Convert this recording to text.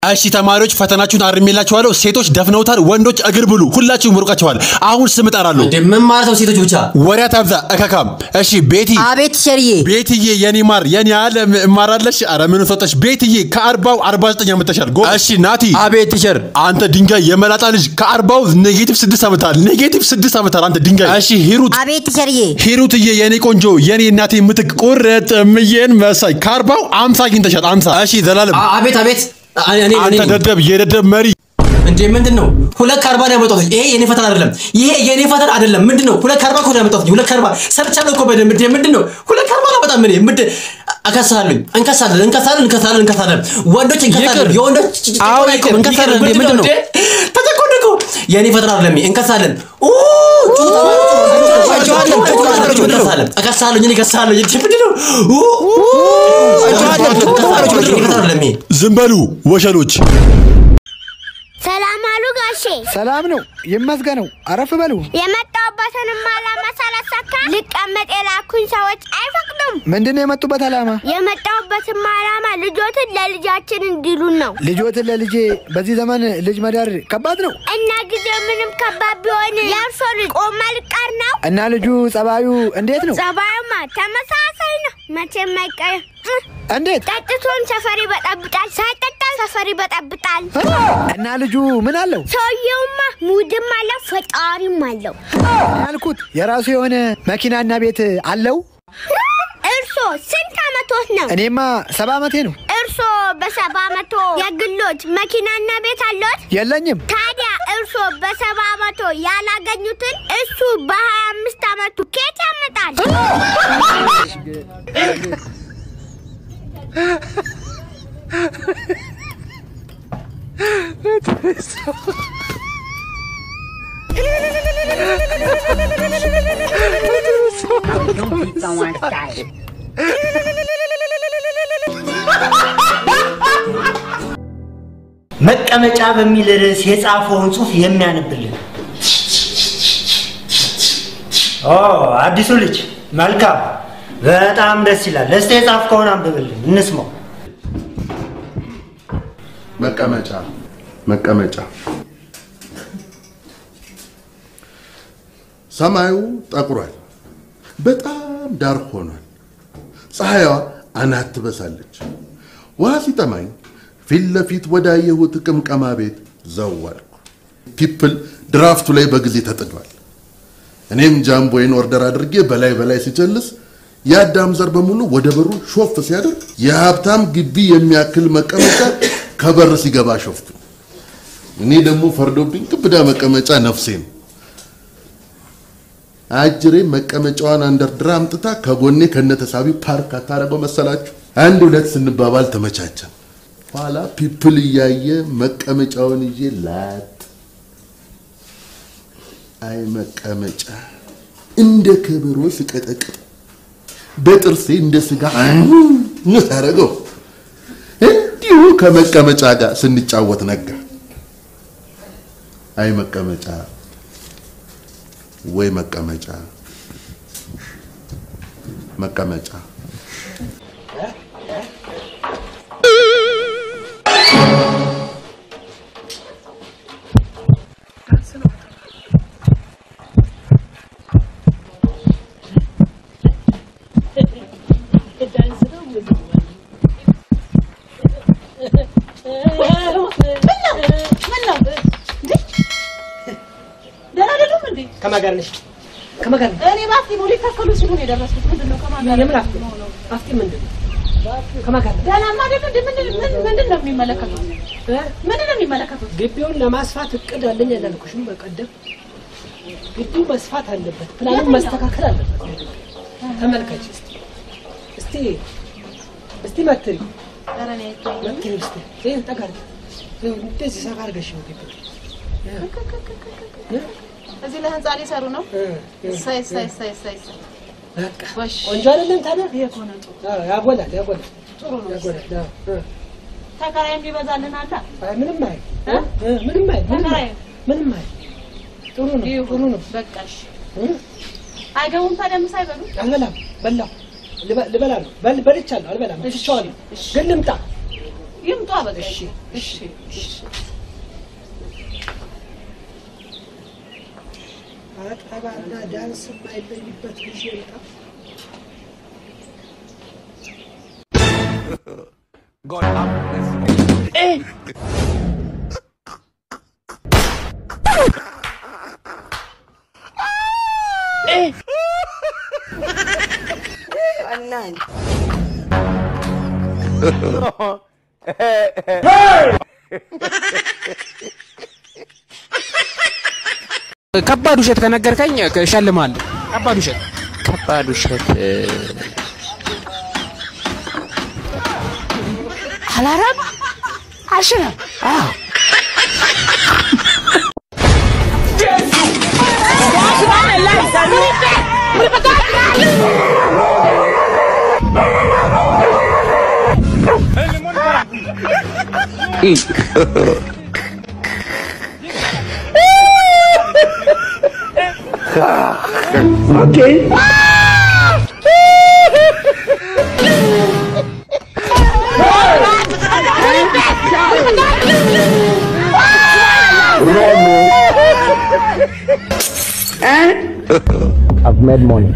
እሺ ተማሪዎች ፈተናችሁን አርሜላችኋለሁ። ሴቶች ደፍነውታል፣ ወንዶች እግር ብሉ። ሁላችሁም ወድቃችኋል። አሁን ስም እጠራለሁ። እንዴ ምን ማለት ነው? ሴቶች ብቻ ወሬ አታብዛ እከካም። እሺ ቤቲ። አቤት teacher ዬ። ቤትዬ የኔ ማር የኔ ዓለም እማራለሽ። ኧረ ምን ሰጠሽ ቤትዬ? ከ40ው 49 አመጣሻል። ጎ እሺ ናቲ። አቤት teacher። አንተ ድንጋይ የመላጣ ልጅ ከ40ው -6 አመጣል። -6 አመጣል አንተ ድንጋይ። እሺ ሂሩት። አቤት teacher ዬ። ሂሩትዬ የኔ ቆንጆ የኔ እናቴ ምትክ ቁርጥ ምዬን መሳይ ከ40ው 50 አግኝተሻል። 50። እሺ ዘላለም። አቤት አቤት። እኔ አንተ ደደብ የደደብ መሪ። እንዴ ምንድን ነው? 2 ከ40 ነው ያመጣሁት። ይሄ የኔ ፈተና አይደለም። ይሄ የኔ ፈተና አይደለም። ምንድን ነው? 2 ከ40 እኮ ነው ያመጣሁት። 2 ከ40 ሰርቻለሁ እኮ በደንብ። እንዴ ምንድን ነው? 2 ከ40 ነው በጣም እኔ ምንድን እከሳለሁ። እንከሳለን እንከሳለን እንከሳለን እንከሳለን። ወንዶች እንከሳለን። የወንዶች አዎ ይቅር እንከሳለን። እንዴ ምንድን ነው? ተጨቆንኩ። የኔ ፈተና አይደለም። እንከሳለን። ኡ እከሳለሁ። እኔ እከሳለሁ። እንዴ ምንድን ነው? ኡ የኔ ፈተና አይደለም። ዝም በሉ ወሸሎች። ሰላም አሉ ጋሼ። ሰላም ነው ይመስገነው። አረፍ በሉ። የመጣሁበትንም ዓላማ ሳላሳካ ልቀመጥ የላኩኝ ሰዎች አይፈቅዱም። ምንድን ነው የመጡበት ዓላማ? የመጣሁበትም ዓላማ ልጆትን ለልጃችን እንዲሉን ነው። ልጆትን ለልጄ በዚህ ዘመን ልጅ መዳር ከባድ ነው። እና ጊዜው ምንም ከባድ ቢሆን የእርሶ ልጅ ቆማ ልቀር ነው። እና ልጁ ጸባዩ እንዴት ነው? ጸባዩማ ተመሳሳይ ነው፣ መቼም አይቀርም። እንዴት? ጠጥቶም ሰፈር ይበጠብጣል፣ ሳይጠጣም ሰፈር ይበጠብጣል። እና ልጁ ምን አለው? ሰውየውማ ሙድም አለው ፈጣሪም አለው። ያልኩት የራሱ የሆነ መኪናና ቤት አለው። እርሶ ስንት አመቶት ነው? እኔማ 70 ዓመቴ ነው። እርሶ በ70 አመቶ የግሎት መኪናና ቤት አለዎት? የለኝም። ታዲያ እርሶ በ70 አመቶ ያላገኙትን እሱ በ25 አመቱ ኬት ያመጣል? መቀመጫ በሚል ርዕስ የጻፈውን ጽሑፍ የሚያነብልን። ኦ አዲሱ ልጅ መልካም፣ በጣም ደስ ይላል። እስቲ የጻፍከውን አንብብልን እንስማው። መቀመጫ መቀመጫ። ሰማዩ ጠቁሯል፣ በጣም ዳርክ ሆኗል። ፀሐይዋ አናት ትበሳለች። ውሃ ሲጠማኝ ፊት ለፊት ወዳየሁት ቅምቀማ ቤት ዘዋልኩ። People ድራፍቱ ላይ በጊዜ ተጥዷል። እኔም ጃምቦይን order አድርጌ በላይ በላይ ሲጨልስ የአዳም ዘር በሙሉ ወደ በሩ ሾፍ ሲያደርግ የሀብታም ግቢ የሚያክል መቀመጫ ከበር ሲገባ ሾፍኩ። እኔ ደግሞ ፈርዶብኝ ግብዳ መቀመጫ ነፍሴ ነው። አጅሬ መቀመጫዋን አንደርድራ አምጥታ ከጎኔ ከነተሳቢ ፓርክ አታረገው መሰላችሁ። አንድ ሁለት ስንባባል ተመቻቸን። ኋላ people እያየ መቀመጫውን ይዤ ላጥ። አይ መቀመጫ እንደ ከበሮ ስቀጠቅጥ በጥርሴ እንደ ስጋ ታረገው። እንዲሁ ከመቀመጫ ጋር ስንጫወት ነጋ። አይ መቀመጫ ወይ መቀመጫ መቀመጫ። ከማን ጋር ነሽ? ከማን ጋር ነሽ? እኔ ባፍጢሙ ሊተከሉ ሲሉ ነው የደረስኩት። ምንድን ነው ከማን ጋር? የምን አፍጢም? አፍጢም ምንድን ነው? ከማን ጋር ነሽ? ደህናማ አይደሉ እንዴ? ምንድን ነው የሚመለከቱት? ምንድን ነው የሚመለከቱት? ግቢውን ለማስፋት እቅድ አለኝ አላልኩሽም? በቀደም ግቢው መስፋት አለበት፣ ፕላኑ መስተካከል አለበት። ተመልከች እስቲ እስቲ እስቲ መትሪ መትሪ እስቲ ይሄን ጠጋ አድርጊ። እንደዚህ ሰፋ አድርገሽ ነው ግቢው። እዚህ ለህንጻ ሊሰሩ ነው። እሰይ እሰይ እሰይ እሰይ እሰይ። በቃ ቆንጆ አይደለም ታዲያ? ይሄ ከሆነ ጥሩ። አዎ ያጎላል ያጎላል። ጥሩ ነው። ያጎላል። አዎ ተከራይም ሊበዛልን አለ። አይ ምንም አይ ምንም አይ ምንም አይ ጥሩ ነው ጥሩ ነው። በቃ እሺ። አይገቡም ታዲያ ምሳ አይበሉም? አልበላም። በላሁ ልበላ ነው። በልቻለሁ። አልበላም። ትቼዋለሁ። ግን ልምጣ። ይምጡ። ውጣ በቃ። እሺ እሺ እሺ። አጠባና ዳንስ የማይለይበት ልጅ ይምጣ። ከባድ ውሸት ከነገርከኝ እሸልምሃለሁ። ከባድ ውሸት፣ ከባድ ውሸት አላረም አልሽነም። አዎ። I've made money.